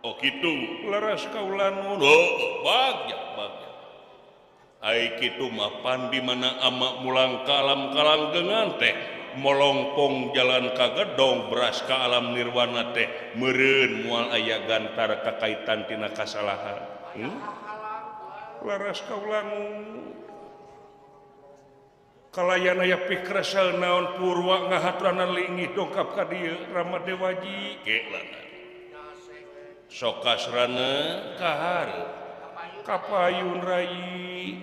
Oh kitu leres kaula nuhun. Oh, bagja bagja. Ai kitu mah pan di mana ama mulang ka alam kalanggengan teh molongpong jalan ka gedong beras ka alam nirwana teh meureun moal aya gantar kakaitan tina kasalahan. Leres kaula nuhun. Kalayan aya pikresel naon purwa ngahaturanan linggih dongkap ka dieu Rama Dewaji ke lana. Sokasrana kahar kapayun rai.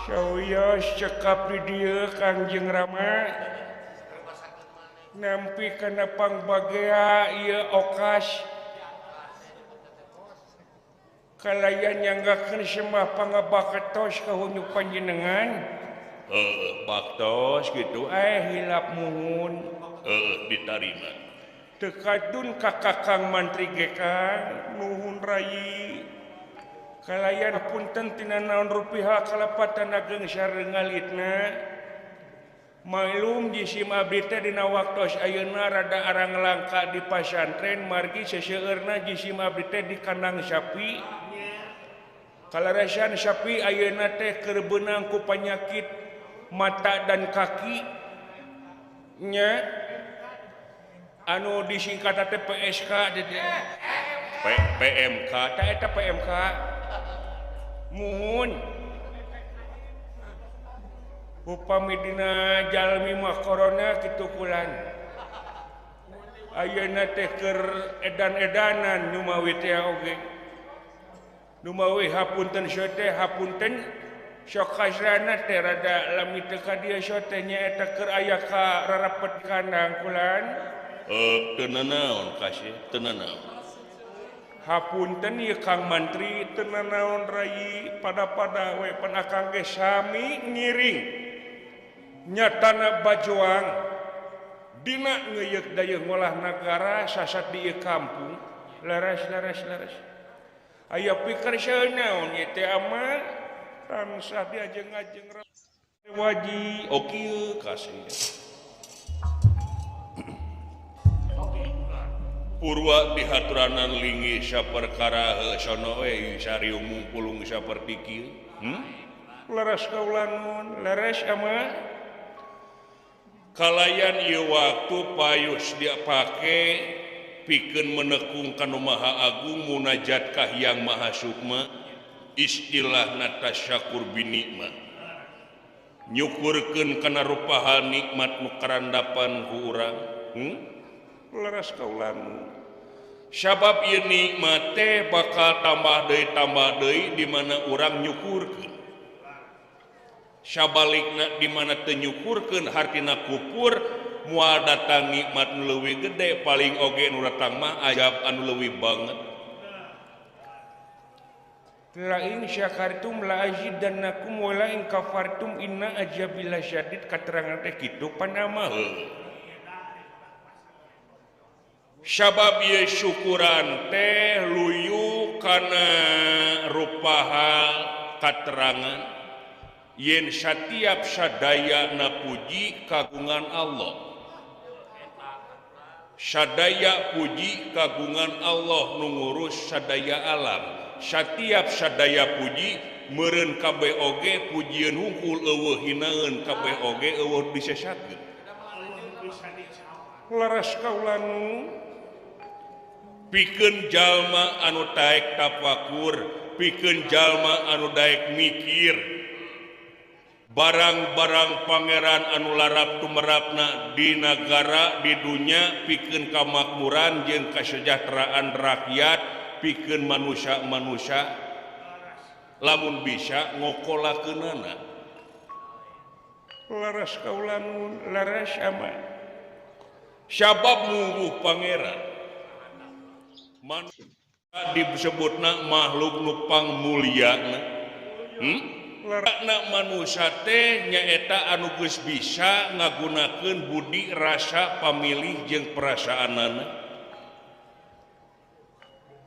Sawios cekap di dieu Kangjeng Rama nampi kana pangbagea ieu okas kalayan nyanggakeun semah pangabaketos ka hunyu panjenengan. Heuh baktos kitu hilap muhun. Heuh ditarima. Teu kadun ka Kakang Mantri ge Kang nuhun rai. Kalayan punten tina naon rupiah kalepatan ageng sareng ngalitna. Maklum jisim abdi teh dina waktos ayeuna rada arang langka di pasantren margi seseueurna jisim abdi teh di kandang sapi. Kalaresan sapi ayeuna teh keur beunang ku panyakit mata dan kaki nya anu disingkat teh PSK PMK tah eta PMK muhun. Upami dina jalmi mah corona kitu kulan ayeuna teh keur edan-edanan Numawi teh oge Numawi hapunten teh hapunten sok kasrana teh rada lami teu ka dieu teh nyaeta keur aya ka rarapet kandang kulan. Teu nanaon kasih teu nanaon. Hapunten ieu Kang Mantri teu nanaon rai pada-pada we pan akang ge sami ngiring nyatana bajuang dina ngeuyeuk dayeuh ngolah nagara sasat di ieu kampung leres leres leres aya pikir naon ieu teh ama tansah diajeng-ajeng waji oh kieu kasih. Purwa dihaturanan linggih saperkara sono we sariung mungpulung saperti kieu. Leres kaula nuhun leres ama. Kalayan ieu waktu payus dipake pikeun menekung ka Nu Maha Agung munajat ka Hyang Maha Sukma istilahna tasyakur binikmat nyukurkeun kana rupaha nikmat nu karandapan ku urang. Leres kaula nuhun. Sabab ieu nikmat teh bakal tambah deui di mana urang nyukurkeun. Sabalikna di mana teu nyukurkeun hartina kupur moal datang nikmat nu leuwih gede paling oge nu datang mah azab anu leuwih banget. La in syakartum la azidannakum wa la in kafartum inna azabi lasyadid katerangan teh kitu panama. Sabab ieu syukuran teh luyu kana rupaha katerangan yen satiap sadaya na puji kagungan Allah. Sadaya puji kagungan Allah nu ngurus sadaya alam. Satiap sadaya puji meureun kabeh oge pujieun hungkul eueuh hinaeun kabeh oge eueuh disesakeun. Leres kaula nu pikeun jalma anu daek tafakur, pikeun jalma anu daek mikir barang-barang pangeran anu larap tumerapna di nagara di dunya pikeun kamakmuran jeung kasejahteraan rakyat pikeun manusia-manusia lamun bisa ngokolakeunana. Leres kaula nuhun leres ama. Sabab mungguh pangeran manusia disebutna makhluk nu pangmulyana. Lerakna manusia teh nyaeta anu geus bisa ngagunakeun budi rasa pamilih jeung perasaanana.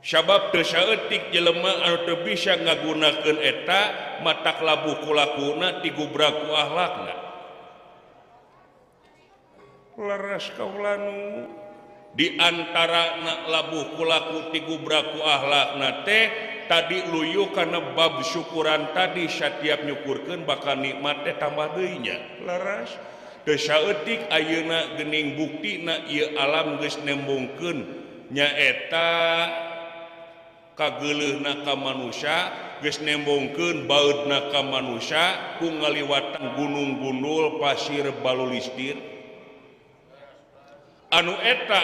Sabab teu saeutik jelema anu teu bisa ngagunakeun eta matak labuh kulakuna digubrak ku akhlakna. Leres kaula nu di antara na labuh kulaku digubrak ku akhlakna teh tadi luyu kana bab syukuran tadi satiap nyukurkeun bakal nikmat teh tambah deui nya. Leres teu saeutik ayeuna geuning buktina ieu alam geus nembongkeun nyaeta kageuleuhna ka manusia geus nembongkeun baeudna ka manusia ku ngaliwatan gunung gundul pasir balulistir anu eta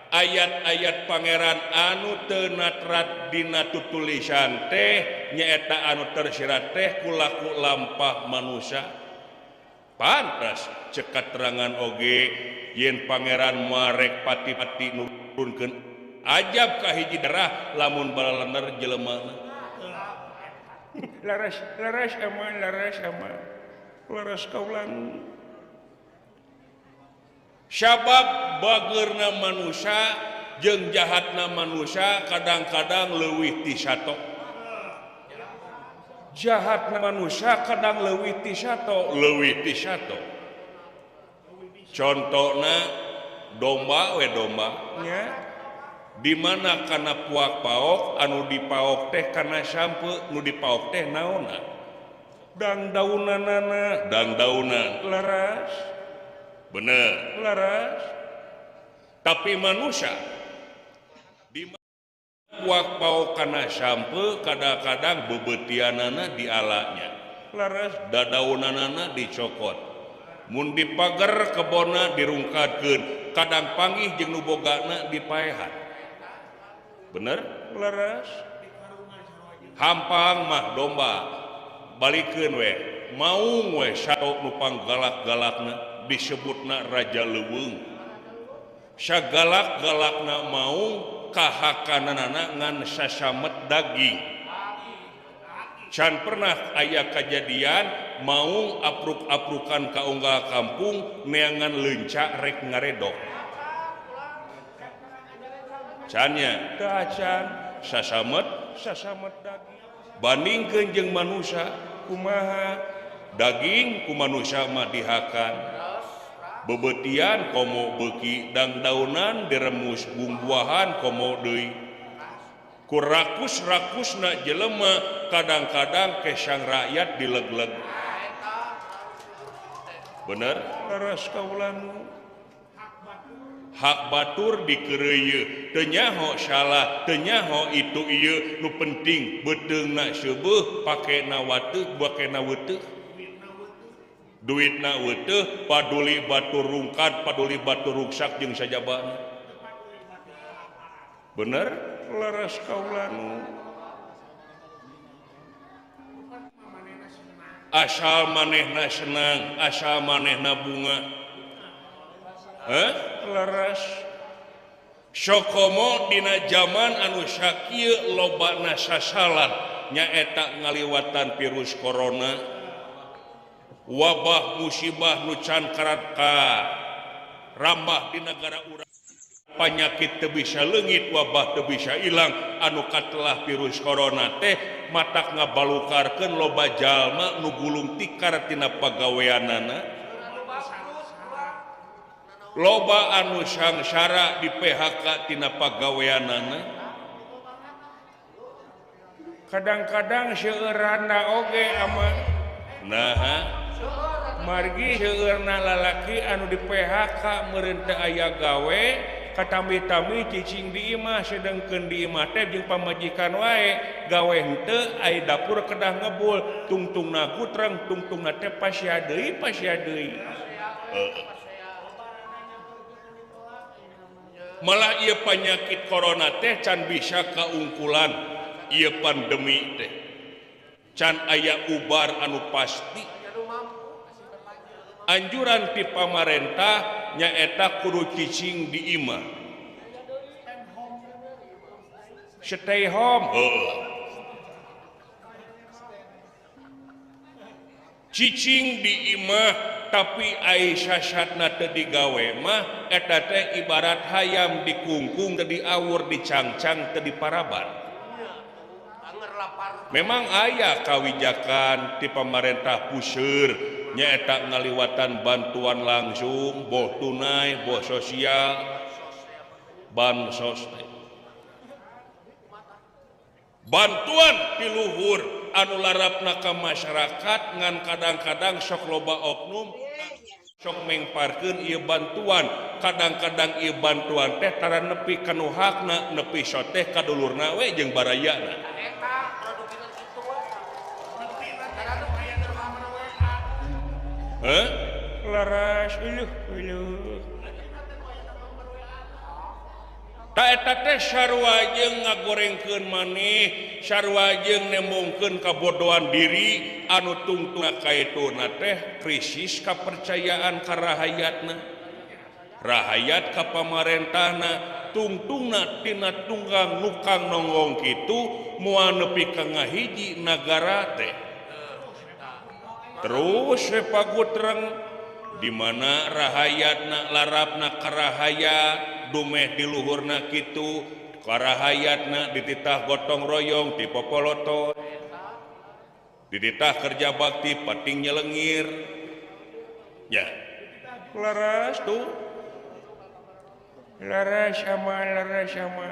ayat-ayat pangeran anu teu natrat dina tutulisan teh nyaeta anu tersirat teh kulaku lampah manusia. Pantas cek katerangan oge yen pangeran marek pati-pati nurunkeun ajab ka hiji darah lamun balalener jelemana. Leres leres emang leres emang leres kaulan. Sabab bageurna manusia jeung jahatna manusia kadang-kadang leuwih ti sato. Jahatna manusia kadang leuwih ti sato, leuwih ti sato. Contona domba we domba nya. Di mana kana puak paok anu dipaok teh kana sampe nu dipaok teh naonna? Dang daunanana, dang daunan. Leres. Bener, leres. Tapi manusia di puak paok kana sampe kadang-kadang bebetianana dialanya. Leres, dadaunanana dicokot. Mun dipager kebonna dirungkatkeun, kadang panggih jeung nu bogana dipaehan. Bener? Leres. Hampang mah domba balikeun we, maung we sato nu panggalak-galakna disebutna raja leuweung. Sagalak-galakna maung kahakananana ngan sasamet daging. Can pernah aya kajadian maung apruk-aprukan ka unggal kampung neangan leunca rek ngaredok. Cannya teu acan sasamet sasamet daging. Bandingkeun jeung manusia kumaha? Daging ku manusia mah dihakan. Bebetian komo beuki dangdaunan diremus bumbuahan komo deui. Ku rakus-rakusna jelema kadang-kadang kesang rakyat dilegleg. Bener? Leres kaula nu. Hak batur dikeureuyeun, teu nyaho salah, teu nyaho itu ieu, nu penting beuteungna seubeuh, pakena wateuh, bakena weuteuk. Duitna weuteuk, paduli batur rungkad, paduli batur ruksak jeung sajabana. Bener? Leres kaula nu. Asal manehna senang, asal manehna bunga. Heh? Leres. Sokomo dina zaman anu sakieu lobana sasalan nyaeta ngaliwatan virus corona. Wabah musibah nu can karat ka rambah di negara urang. Panyakit teu bisa leungit, wabah teu bisa ilang anu katelah virus corona teh matak ngabalukarkeun loba jalma nu gulung tikar tina pagaweanana. Loba anu sangsara di PHK tina pagaweanana. Kadang-kadang seueurna oge ama naha margi seueurna lalaki anu di PHK meureun teu aya gawe katami-tami cicing di imah sedengkeun di imah teh jeung pamajikan wae gawe henteu ai dapur kedah ngebul tungtungna gutreng tungtungna teh pasea deui pasea deui. Malah ieu panyakit corona teh can bisa kaungkulan ieu pandemi teh can aya ubar anu pasti. Anjuran ti pamarentah nyaeta kudu cicing di imah. Stay home. Cicing di imah tapi ai sasatna teu digawe mah eta teh ibarat hayam dikungkung teu diawur dicangcang teu diparaban. Memang aya kawijakan ti pamarentah puseur nyaeta ngaliwatan bantuan langsung boh tunai boh sosial bansos bantuan ti luhur anu larapna ka masyarakat ngan kadang-kadang sok loba oknum sok mengparkeun ieu bantuan kadang-kadang ieu bantuan teh tara nepi ka nu hakna nepi soteh ka dulurna we jeung barayana. Heh? Laras uluh uluh. Ta eta teh sarua jeung ngagorengkeun maneh, sarua jeung nembongkeun kabodohan diri anu tungtungna kaetuna teh krisis kapercayaan ka rahayatna. Rahayat ka pamarentahna tungtungna tina tunggang nukang nonggong kitu moal nepi ka ngahiji nagara teh. Terus pagutreng di mana rahayatna larapna karahayat dumeh di luhurna kitu karahayatna dititah gotong royong ti popoloto dititah kerja bakti pating nyelengir ya laras tuh laras sama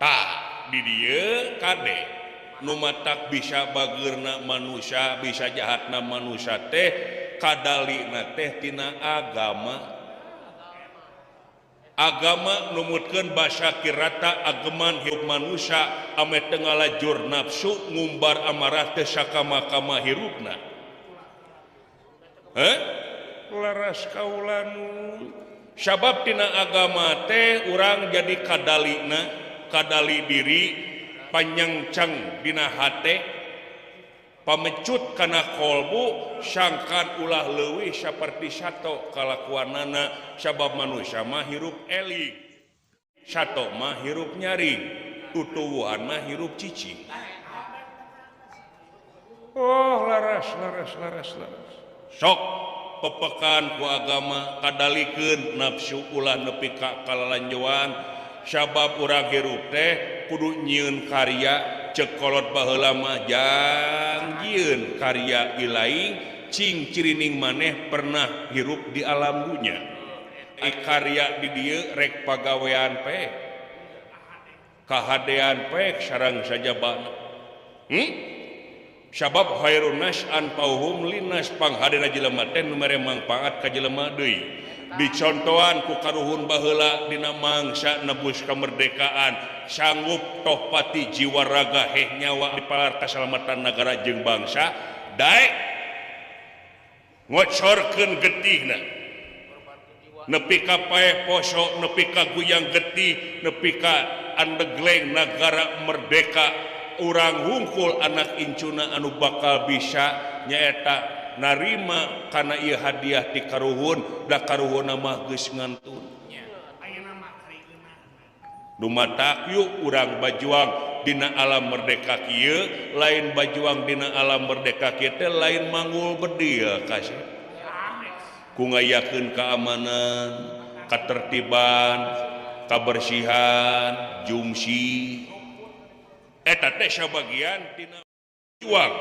tak di dieu kade nu matak bisa bageurna manusia bisa jahatna manusia teh kadalina teh tina agama. Agama numutkeun basa kirata ageman hirup manusia ame teu ngalajur nafsu ngumbar amarah teh sakama-kama hirupna. Heh? Laras kaulanu. Sabab tina agama teh urang jadi kadalina, kadali diri panyangcang dina hate pamecut kana kolbu sangkan ulah leuwih saperti sato kalakuanana sabab manusia mah hirup eling sato mah hirup nyaring tutuwuhan mah hirup cicing. Oh laras laras laras laras sok pepekan ku agama kadalikeun nafsu ulah nepi ka kalalanjoan sabab urang hirup teh kudu nyieun karya cek kolot baheula mah jang jieun karya ilaing cing cirining maneh pernah hirup di alam dunya. I karya di dieu rek pagawean pek kahadean pek sareng sajabana. Sabab khairun nas anfa'uhum linnas panghadena jelema teh nu mere mangpaat ka jelema deui. Dicontohan ku karuhun baheula dina mangsa nebus kemerdekaan sanggup toh pati jiwa raga heh nyawa dipalar kasalamatan nagara jeung bangsa daek ngocorkeun getihna nepi ka paeh poso nepi ka guyang getih nepi ka andegleng nagara merdeka urang hungkul anak incuna anu bakal bisa nyaeta narima kana ieu hadiah ti karuhun da karuhunna mah geus ngantun. Nu matak yuk urang bajuang dina alam merdeka kieu lain bajuang dina alam merdeka kieu teh lain manggul bedil kasih ku ngayakeun keamanan, ketertiban, kebersihan, jumsi eta teh sabagian tina juang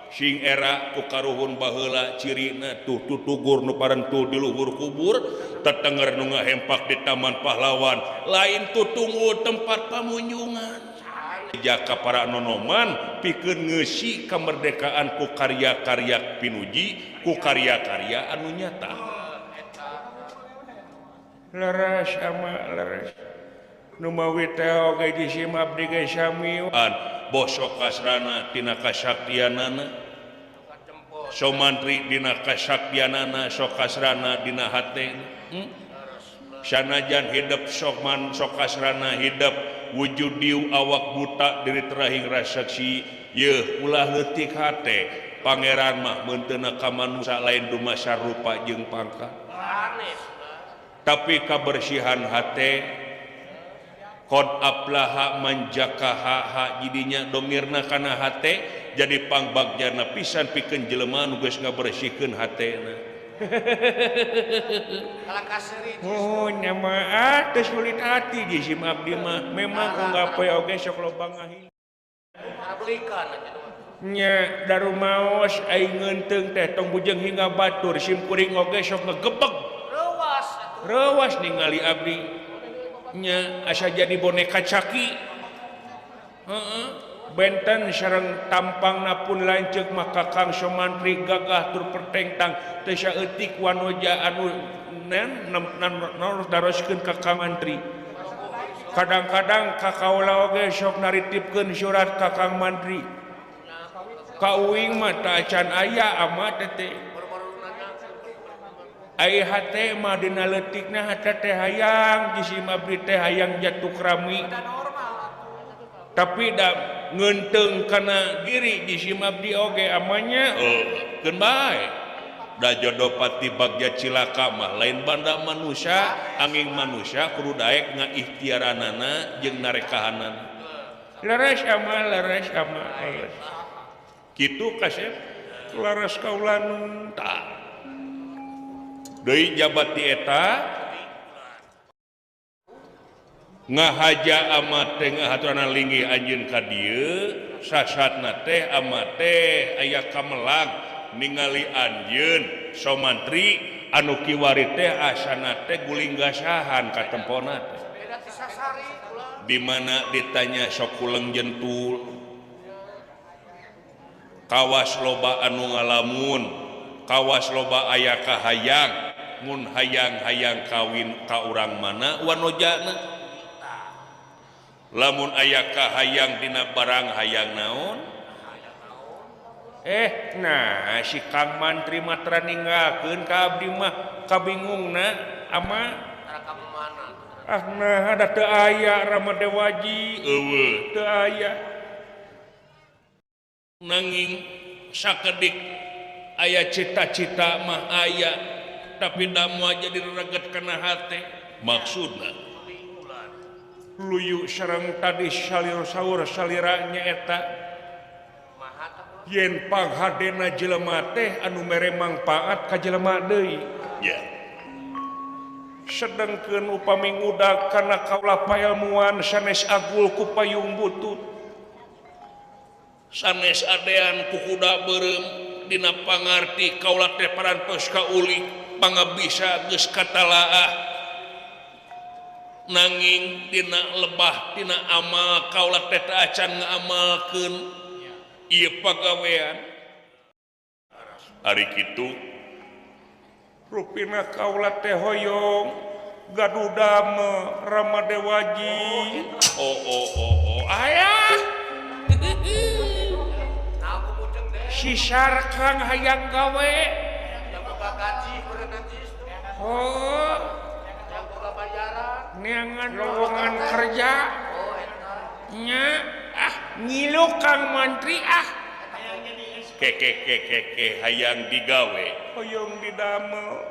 sing era ku karuhun baheula cirina tuh tutugur nu parentu di luhur kubur tetenger nu ngahempak di taman pahlawan lain tutunggu tempat pamunjungan jaka para nonoman pikeun ngeusi kemerdekaan ku karya-karya pinuji ku karya-karya anu nyata. Leres ama leres nu mawi teh oge disim abdi ge samian bosok kasrana tina kasaktianana somantri dina kasaktianana sok kasrana dina hatena. Sanajan hidup sokman sok kasrana hidup wujud diu awak buta diri terahing rasaksi yeuh ulah leutik hate pangeran mah meunteuna ka manusa lain dumasar rupa jeung pangkat tapi kabersihan hate qad aflaha man jakaha ha jidinya domirna kana hate jadi pangbagjana pisan pikeun jelema nu geus ngabersihkeun hatena. Oh nya mah teu sulit hati jisim abdi mah memang unggal poe oge sok loba ngahil. Nya darumaos aing ngeunteung teh tong bujeng hingga batur sim kuring oge sok ngegebeg. Reuwas atuh. Reuwas ningali abdi. Nya asa jadi boneka caki. Heeh. Benten sareng tampangna pun lanceuk mah Kakang Somantri gagah tur pertengtang teu saeutik wanoja anu nen daroskeun ka Kang Mantri. Kadang-kadang ka kaula oge sok naritipkeun surat ka Kang Mantri. Ka uing mah teu acan aya ama teh. Ai hate mah dina leutikna hate teh hayang jisim abdi teh hayang jatuh krami. Tapi da ngeunteung kana diri jisim abdi oge amanya keun bae. Da jodoh pati bagja cilaka mah lain banda manusia angin manusia kudu daek ngaikhtiaranana jeung narekahanana. Leres ama leres ama leres. Kitu kasep laras kaula nun tah. Deui jabat di eta ngahaja ama teh ngahaturana linggih anjeun ka dieu sasatna teh ama teh aya kamelang ningali anjeun Somantri anu kiwari teh asana teh guling gasahan katempona teh di mana ditanya sok kuleng jentul kawas loba anu ngalamun kawas loba aya kahayang mun hayang-hayang kawin ka urang mana wanojana lamun aya kahayang dina barang hayang naon nah si Kang Mantri matra ninggalkeun ka abdi mah kabingungna ama ah nah da teu aya Rama Dewaji eueuh teu aya nanging sakedik aya cita-cita mah aya tapi da moal jadi reget kana hate maksudna luyu sareng tadi salir saur salira nyaeta yen panghadena jelema teh anu mere mangpaat ka jelema deui ya sedengkeun upami ngudag kana kaula pailmuan sanes agul ku payung butut sanes adean ku kuda beureum dina pangarti kaula teh parantos kaulik pangabisa geus katalaah nanging dina lebah dina amal kaula teh acan ngaamalkeun ieu pagawean ari kitu rupina kaula teh hoyong gaduh damel Rama Dewaji oh oh oh oh ayah si Sarkang hayang gawe oh neangan lowongan kerja nya ah ngilu Kang Mantri ah keke keke ke hayang digawe hoyong didamel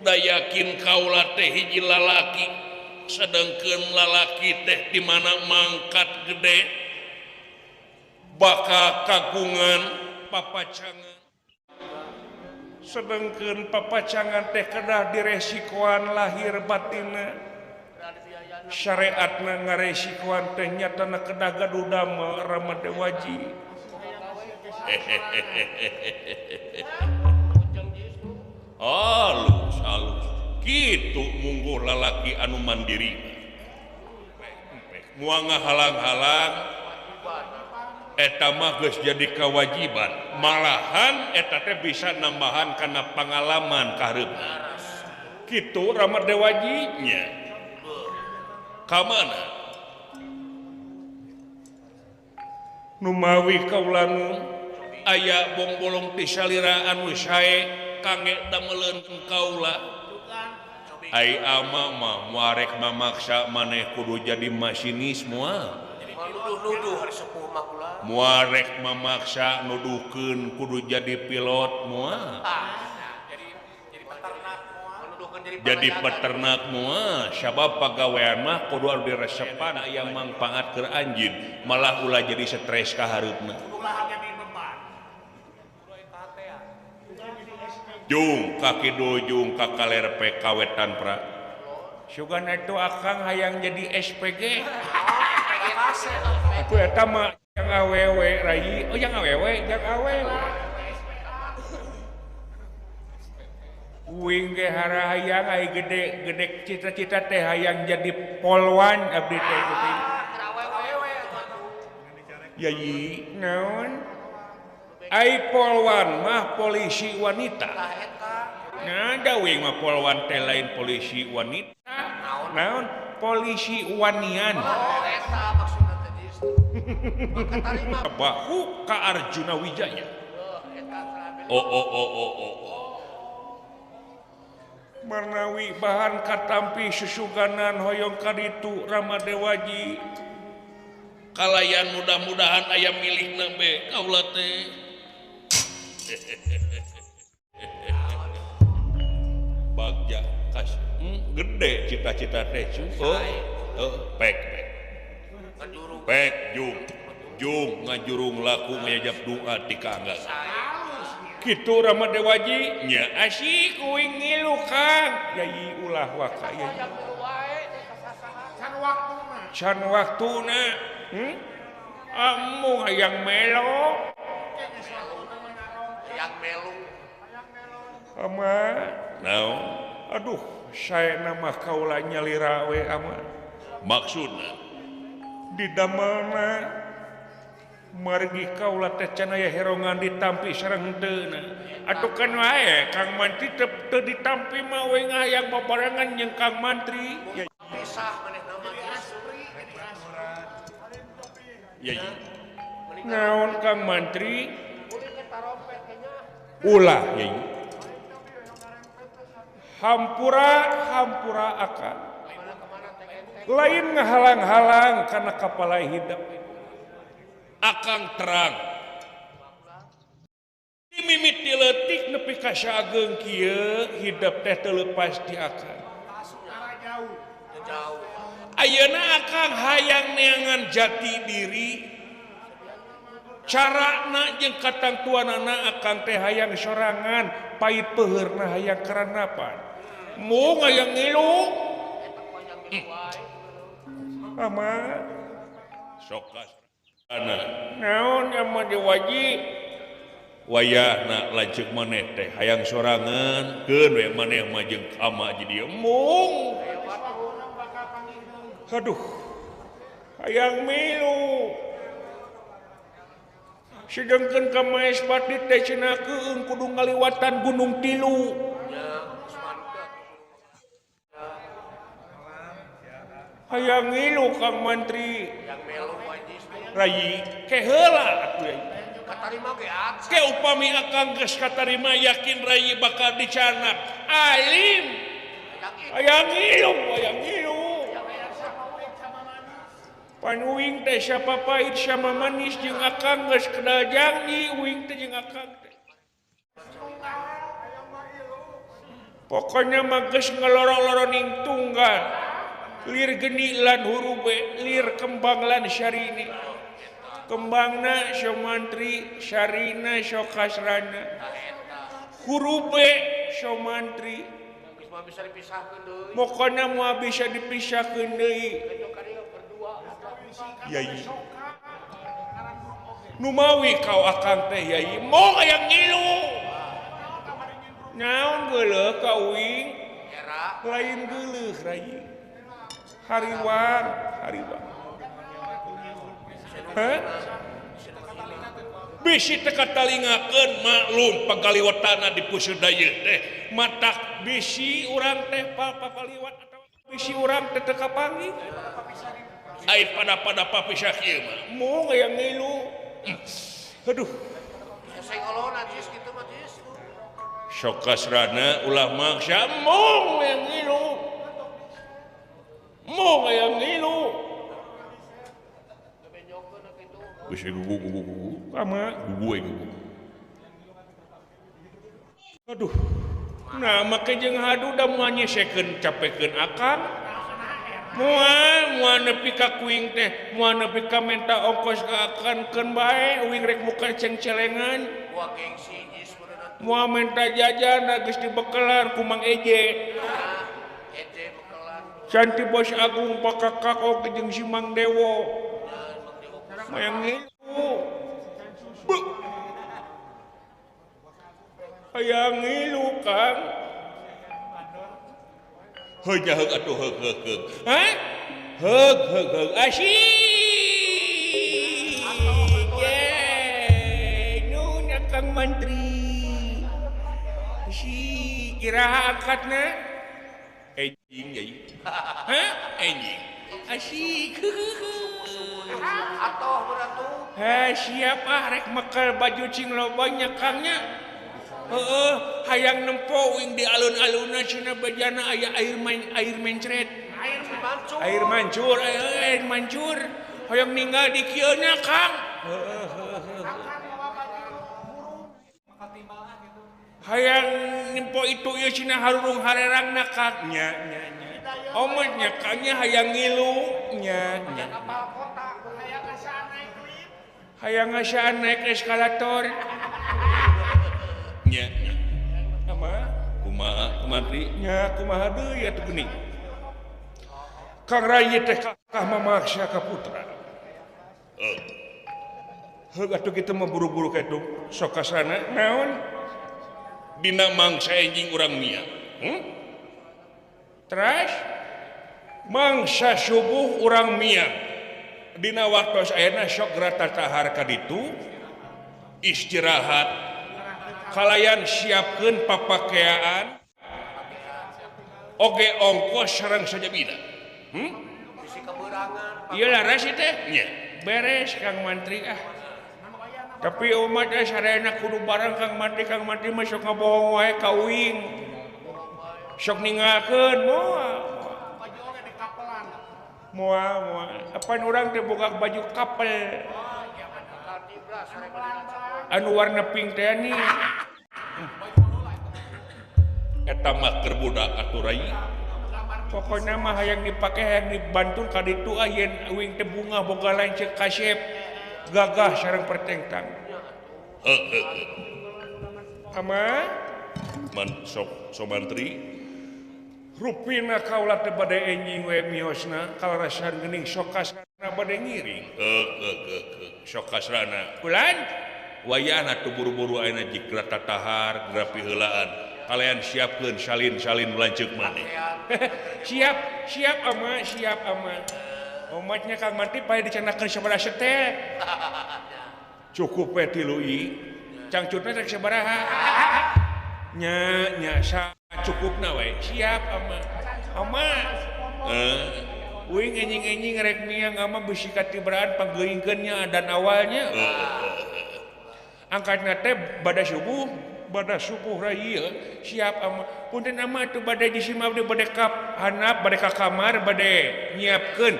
da yakin kaula teh hiji lalaki sedengkeun lalaki teh di mana mangkat gede bakal kagungan papacangan sedengkeun papacangan teh kedah diresikoan lahir batinna syariatna ngaresikoan teh nyatana kedah gaduh damel Rama Dewaji halus halus kitu mungguh lalaki anu mandiri moal ngahalang-halang eta mah geus jadi kewajiban malahan eta teh bisa nambahan kana pengalaman kahareupna kitu Rama Dewaji nya ka mana numawi kaula nu aya bongbolong ti salira anu sae kangge dameleun kaula ai ama mah moal rek mamaksa maneh kudu jadi masinis moal moal rek mamaksa nuduhkeun kudu jadi pilot moal jadi peternak moal sabab pagawean mah kudu anu diresepan aya mangpaat keur anjeun malah ulah jadi stres ka hareupna. Jung ka kidul jung ka kaler pek ka wetan pra. Sugan atuh akang hayang jadi SPG. Atuh eta mah yang awewe rai. Oh yang awewe, yang awewe. Uing ge harahayang ai gede gede cita-cita teh hayang jadi polwan abdi teh gede. Yayi naon? Ai polwan mah polisi wanita. Nah, da uing mah polwan teh lain polisi wanita. Naon? Polisi wanian. Oh, eta maksudna teh geus. Bahu ka Arjuna Wijaya. Oh oh oh oh oh. Marnawi bahan katampi susuganan hoyong kaditu Rama Dewaji. Kalayan mudah-mudahan aya milik nembe kaula teh. Bagja kas gede cita-cita teh. Oh, oh pek pek. Pek jung jung ngajurung laku ngajab doa ti ka angga. Kitu Rama Dewaji nya asik uing ngilu Kang. Yai ulah waka yai. Can waktuna. Amu hayang melo. Hayang melu. Ama naon? Aduh, saena mah kaula nyalira we ama. Maksudna didamelna margi kaula teh can aya herongan ditampi sareng henteu. Atuh kan wae Kang Mantri teu ditampi mah we ngahayang babarengan jeung Kang Mantri. Pisah manehna mah ya. Naon Kang Mantri? Ulah ya. Hampura hampura akan. Lain ngahalang-halang karena kapalai hidup. Akang terang. Mimiti leutik nepi ka saageng kieu hidup teh teu leupas di akang. Ayeuna akang hayang neangan jati diri. Carana jeung katangtuanana akang teh hayang sorangan, pait peuheurna hayang karanapan. Mung hayang ngilu. Ama sok ana naon ama Dewaji wayahna lanceuk maneh teh hayang sorangan keun we maneh mah jeung ama jadi mung. Aduh, hayang milu. Sedangkan ka Maespati teh cenah keung kudu ngaliwatan Gunung Tilu. Hayang ngilu Kang Mantri. Rai keheula atuh yai. Katarima ge acan. Ke upami akang geus katarima yakin rai bakal dicanak. Alim. Hayang ngilu, hayang ngilu. Pan uing teh siapa pahit sama manis jeung akang geus kenal janji uing teh jeung akang teh. Pokoknya mah geus ngelorong-loroning tunggal. Lir geni lan hurube, lir kembang lan syarini. Kembangna Somantri, syarina Sokasrana. Hurube Somantri. Pokoknya moal bisa dipisahkeun deui. Yai. Numawi kau akang teh yai, mong hayang ngilu. Naon geuleuh ka uing? Lain geuleuh rai. Hariwang, hariwang. Hah? Bisi teu katalingakeun maklum pagaliwatana di Puseudayeut teh. Matak bisi urang teh papaliwat atawa bisi urang teh teu kapanggih. Ai pada-pada papisah kieu mah. Mung hayang ngilu. Aduh. Sok kasrana ulah maksa mung hayang ngilu. Mung hayang ngilu. Geus gugu gugu gugu. Ama gugu we gugu. Aduh. Nah, make jeung hadu da moal nyesekeun capekeun akang. Moal moal nepi ka kuing teh, moal nepi ka menta ongkos ka akan keun bae uing rek muka cengcelengan. Buah gengsi jis beuneunan. Moal minta jajan geus dibekelan ku Mang Eje. Canti Bos Agung pakakak oge jeung si Mang Dewo. Hayang ngilu. Hayang ngilu Kang. Heuh nya heug atuh heug heug heug. Hah? Heug heug heug. Asyik. Ye, nu Kang Mantri. Si kira angkatna? Enjing yai. Hah? Enjing. Asyik. Atoh beratu. Heh, siap ah rek mekel baju cing lobanya Kangnya. Heeh, hayang nempo uing di alun-alunna cenah bejana aya air air mencret. Air mancur. Air mancur, air mancur. Hayang ninggal di kieu nya Kang. Heeh, heeh. Hayang nempo itu ieu cenah harurung harerangna Kang. Nya nya nya. Omat nya Kang nya hayang ngilu nya nya. Hayang ngasaan naik eskalator. Nya nya. Ama kumaha Mantri? Nya kumaha deui atuh geuning. Kang Rai teh kakah mamaksa ka putra. Heug atuh kitu mah buru-buru ka itu sok kasana naon? Dina mangsa enjing urang mia. Terus mangsa subuh urang mia. Dina waktu ayeuna sok geura tatahar ka ditu istirahat kalayan siapkeun papakeaan oge ongkos sareng sajabina. Bisi kebeurangan. Ieu laras ieu teh? Nya. Beres Kang Mantri ah. Tapi umat teh sarena kudu bareng Kang Mantri mah sok ngabohong wae ka uing. Sok ninggalkeun moal. Moal moal. Apan urang teh boga baju kapel. Anu warna pink teh nih. Eta mah keur budak atuh rai. Pokokna mah hayang dipake hayang dibantun ka ditu ah yen uing teh bunga boga lanceuk kasep. Gagah sareng pertengtang. Ama man sok somantri rupina kaula teh bade enjing we miosna kalarasan geuning sok kasrana bade ngiring. Sok kasrana. Kulan wayahna tuh buru-buru ayeuna jikra tatahar geura piheulaan. Kalian siapkeun salin-salin lanceuk maneh. Siap, siap ama, siap ama. Omatnya Kang Mantri pae dicandakeun sabaraha setel. Cukup we tilu i. Cangcutna rek sabaraha? Nya nya sa cukupna we. Siap ama. Ama. Uing enjing-enjing rek miang ama bisi katibraan panggeuingkeun nya dan awalnya. Angkatna teh bada subuh rai ieu. Siap ama. Punten ama atuh bade jisim abdi bade kap handap bade ka kamar bade nyiapkeun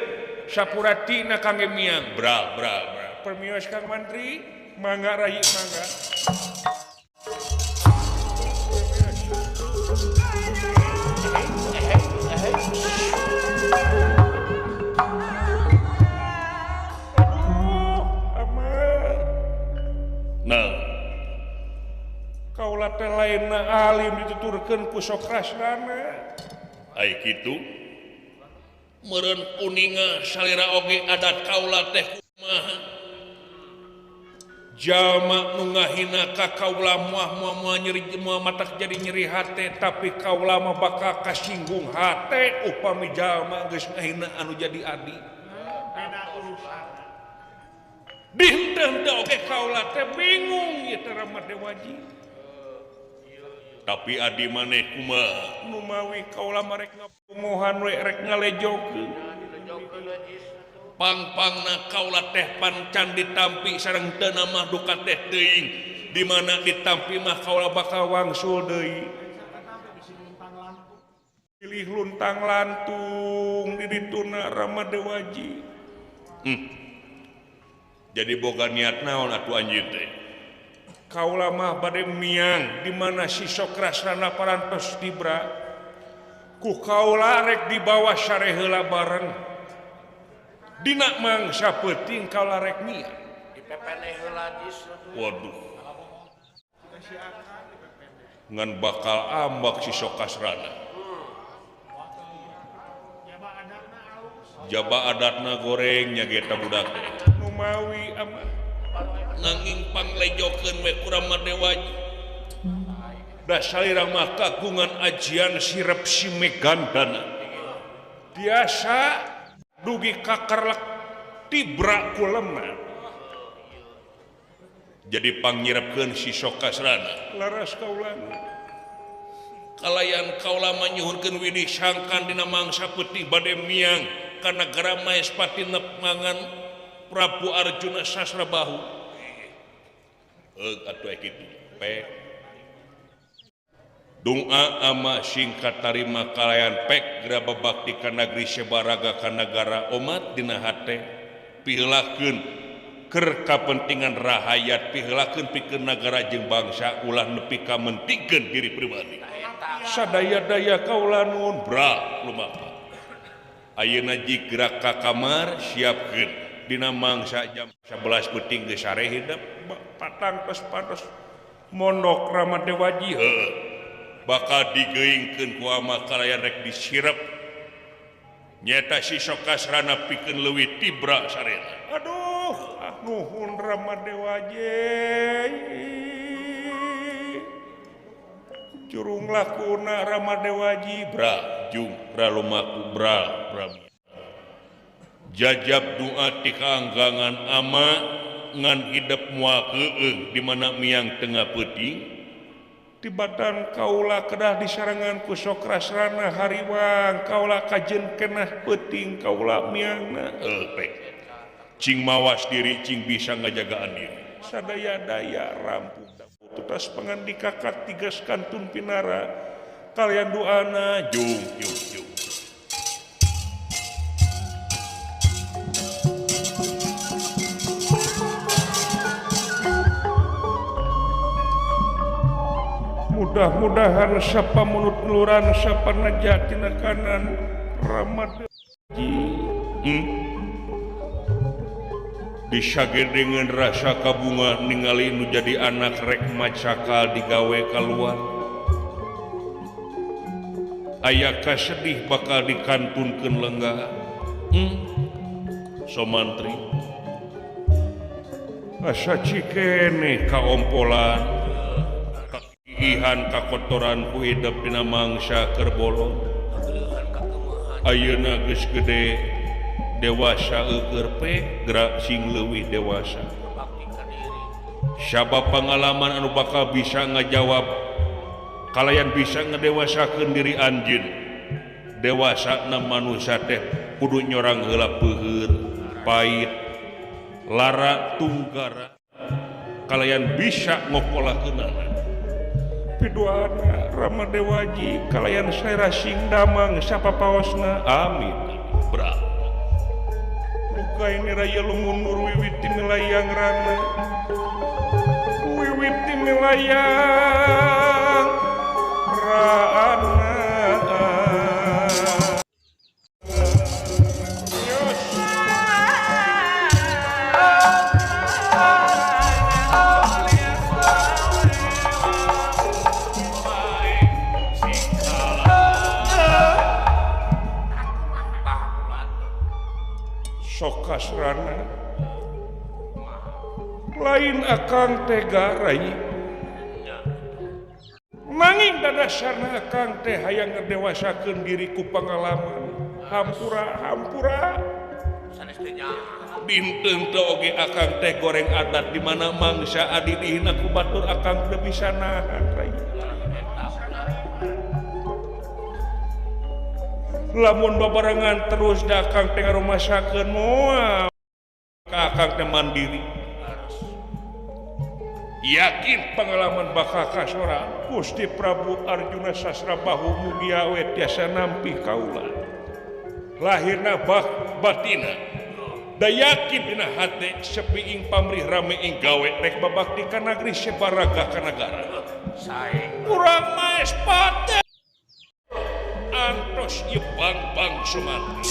sapuratina kangge miang. Bra bra bra. Permios Kang Mantri, mangga rai mangga. Aduh, ama. Nah, kaula teh lainna alim dituturkeun ku Sokrasrana. Ai kitu. Meureun kuninga salira oge adat kaula teh kumaha. Jalma nu ngahina ka kaula moal nyeri moal matak jadi nyeri hate tapi kaula mah bakal kasinggung hate upami jalma geus ngahina anu jadi adi. Beda urusan. Dinten teh oge kaula teh bingung ieu teh Rama Dewaji. Tapi adi maneh kumaha? Numawi kaula mah rek ngapunguhan we rek ngalejokeun. Pang-pangna kaula teh pancan ditampi sareng teu mah duka teh teuing. Di mana ditampi mah kaula bakal wangsul deui. Pilih luntang lantung di dituna Rama Dewaji. Jadi boga niat naon atuh anjeun teh? Kaula mah bade miang di mana si Sokrasrana parantos dibra. Ku kaula rek dibawa sare heula bareng. Dina mangsa peuting kaula rek miang. Dipepene heula jis. Waduh. Ngan bakal ambak si Sokasrana. Jaba adatna goreng nya ge eta budak teh. Numawi ama nanging panglejokeun we ku Rama Dewaji. Da salira mah kagungan ajian sirep si Megandana. Biasa dugi kakerlek tibra ku lemah. Jadi pangnyirebkeun si Sokasrana. Leres kaula. Kalayan kaula manyuhunkeun widih sangkan dina mangsa peuting bade miang ka nagara Maespati mangan Prabu Arjuna Sasrabahu. Eug atuh kitu pek. Doa ama singkat tarima kalayan pek geura babakti ka nagri Sebaraga ka nagara omat dina hate piheulakeun keur kapentingan rahayat piheulakeun pikeun nagara jeung bangsa ulah nepi ka mentingkeun diri pribadi. Sadaya-daya kaula nuhun bra lumampah. Ayeuna jigra ka kamar siapkeun dina mangsa jam 11 peuting geus sare hidep patang tos patos mondok Rama Dewaji heuh bakal digeungkeun ku ama kalayan rek disirep nyeta si Sokasrana pikeun leuwih tibra sarena. Aduh, nuhun Rama Dewaji. Curung lakuna Rama Dewaji bra jung bra lumaku bra bra. Jajab doa ti kaanggangan ama ngan hidep moal keueung di mana miang tengah peuting. Tibatan kaula kedah disarangan ku Sokrasrana hariwang kaula kajen kenah peuting kaula miangna. Pek. Cing mawas diri cing bisa ngajagaan diri. Sadaya-daya rampung tutas pangandika katigas kantun pinara kalian doana jung jung jung. Mudah-mudahan sapa munut nuran sapa najatina kanan Rama Dewaji. Disage dengan rasa kabunga ningali nu jadi anak rek macakal digawe kaluar. Aya kasedih bakal dikantunkeun lenggah. Somantri asa cikene kaompolan kakihan kakotoran ku hidep dina mangsa keur bolong. Ayeuna geus gede dewasa eueur pe gerak sing leuwih dewasa. Sabab pengalaman anu bakal bisa ngajawab kalayan bisa ngedewasakeun diri anjeun. Dewasana manusia teh kudu nyorang heula peuheur, pait, lara tunggara kalayan bisa ngokolakeunana. Piduana Rama Dewaji kalayan saera sing damang sapapaosna. Amin. Bra. Duka ini raya lumunur wiwiti melayang rana wiwiti melayang rana. Sokasrana lain akang tega rai nanging dadasarna akang teh hayang ngedewasakeun diri ku pangalaman. Hampura hampura sanes teh nya dinten teh oge akang teh goreng adat di mana mangsa adi dihina ku batur akang teu bisa nahan rai. Lamun babarengan terus da akang teh ngarumasakeun moal ka akang teh mandiri. Yakin pengalaman bakal kasora Gusti Prabu Arjuna Sasrabahu mugia we tiasa nampi kaula. Lahirna bak batina da yakin dina hate sepi ing pamrih rame ing gawe rek babakti ka nagri Sebaraga ka nagara. Sae kurang maespate antos ieu bang-bang Sumantri.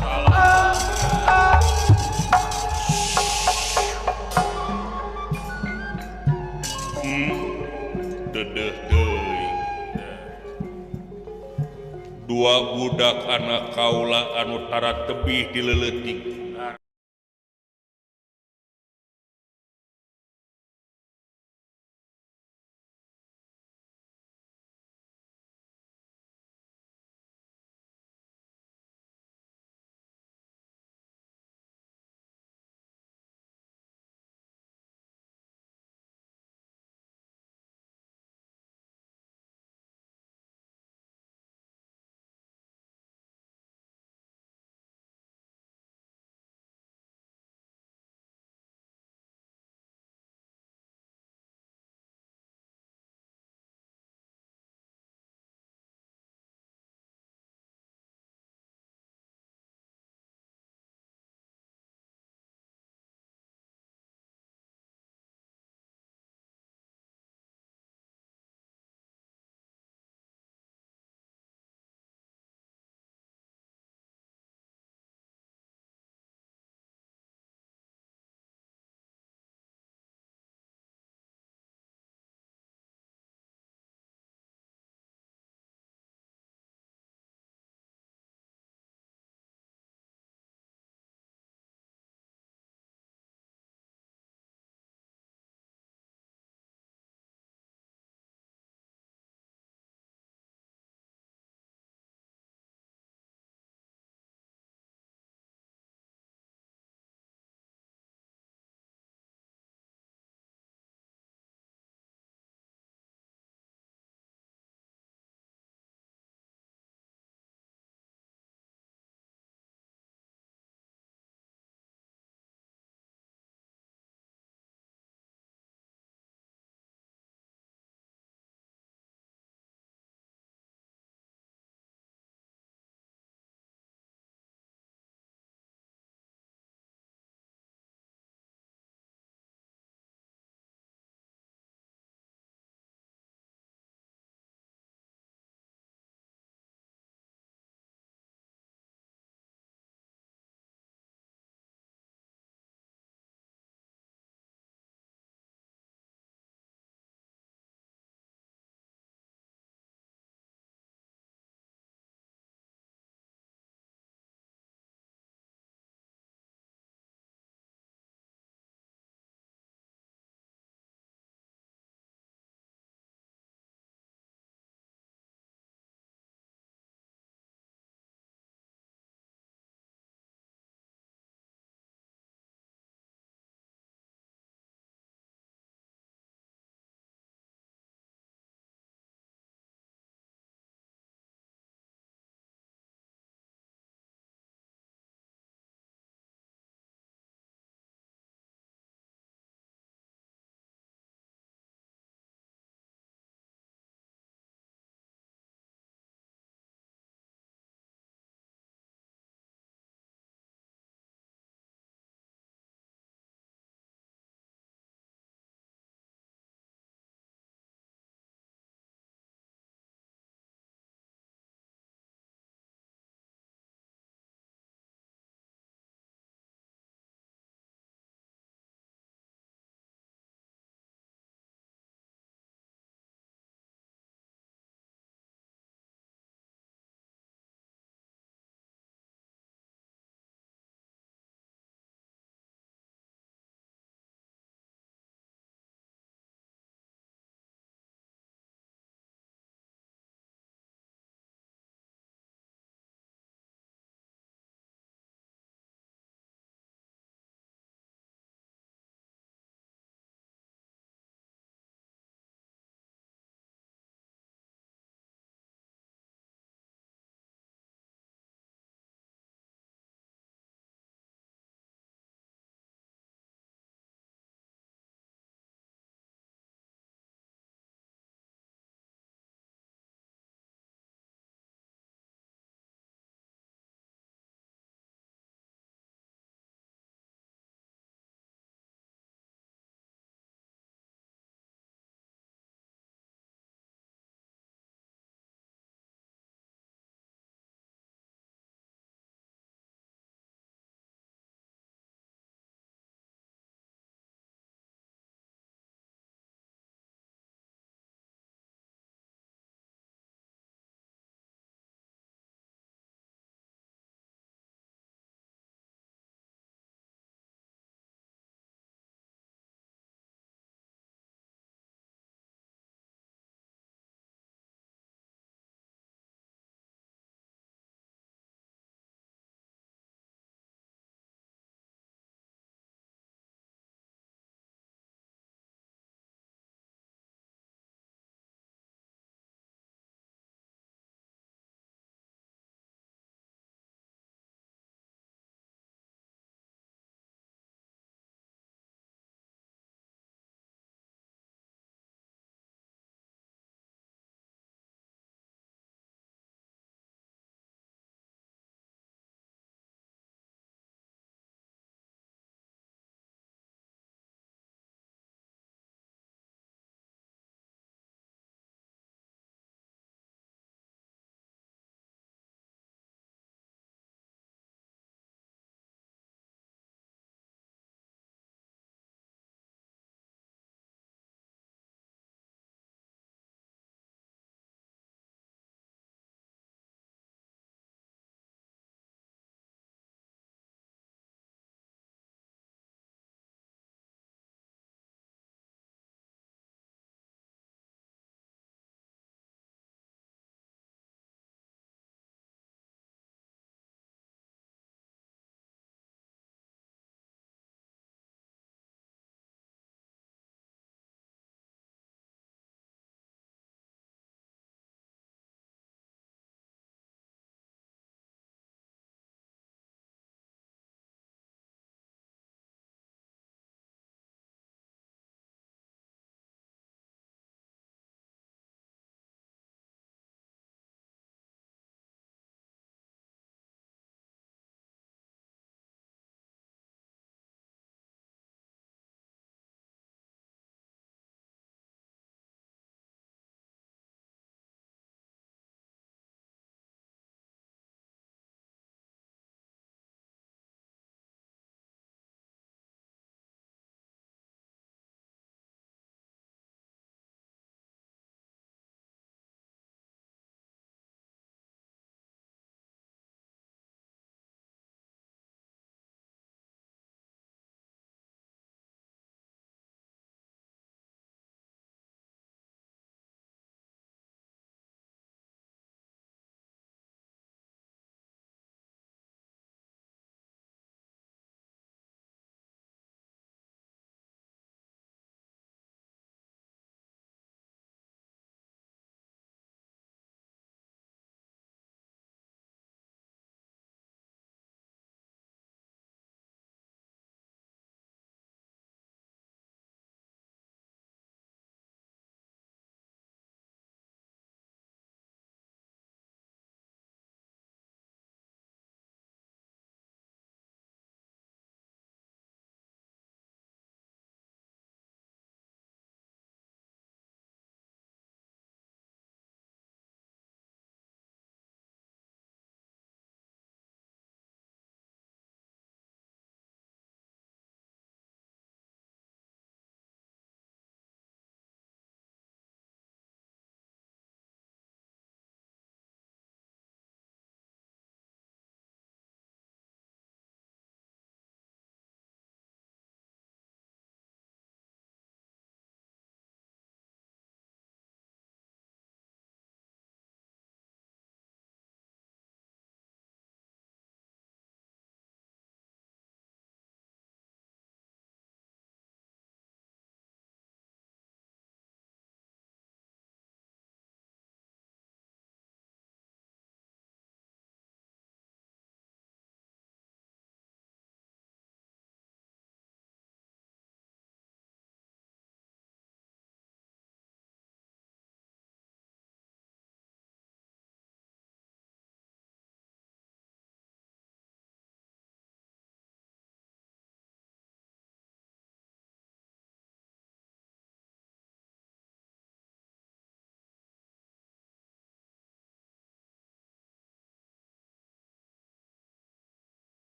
Salah. Dua budak anak kaula anu tara tebih di leuletik.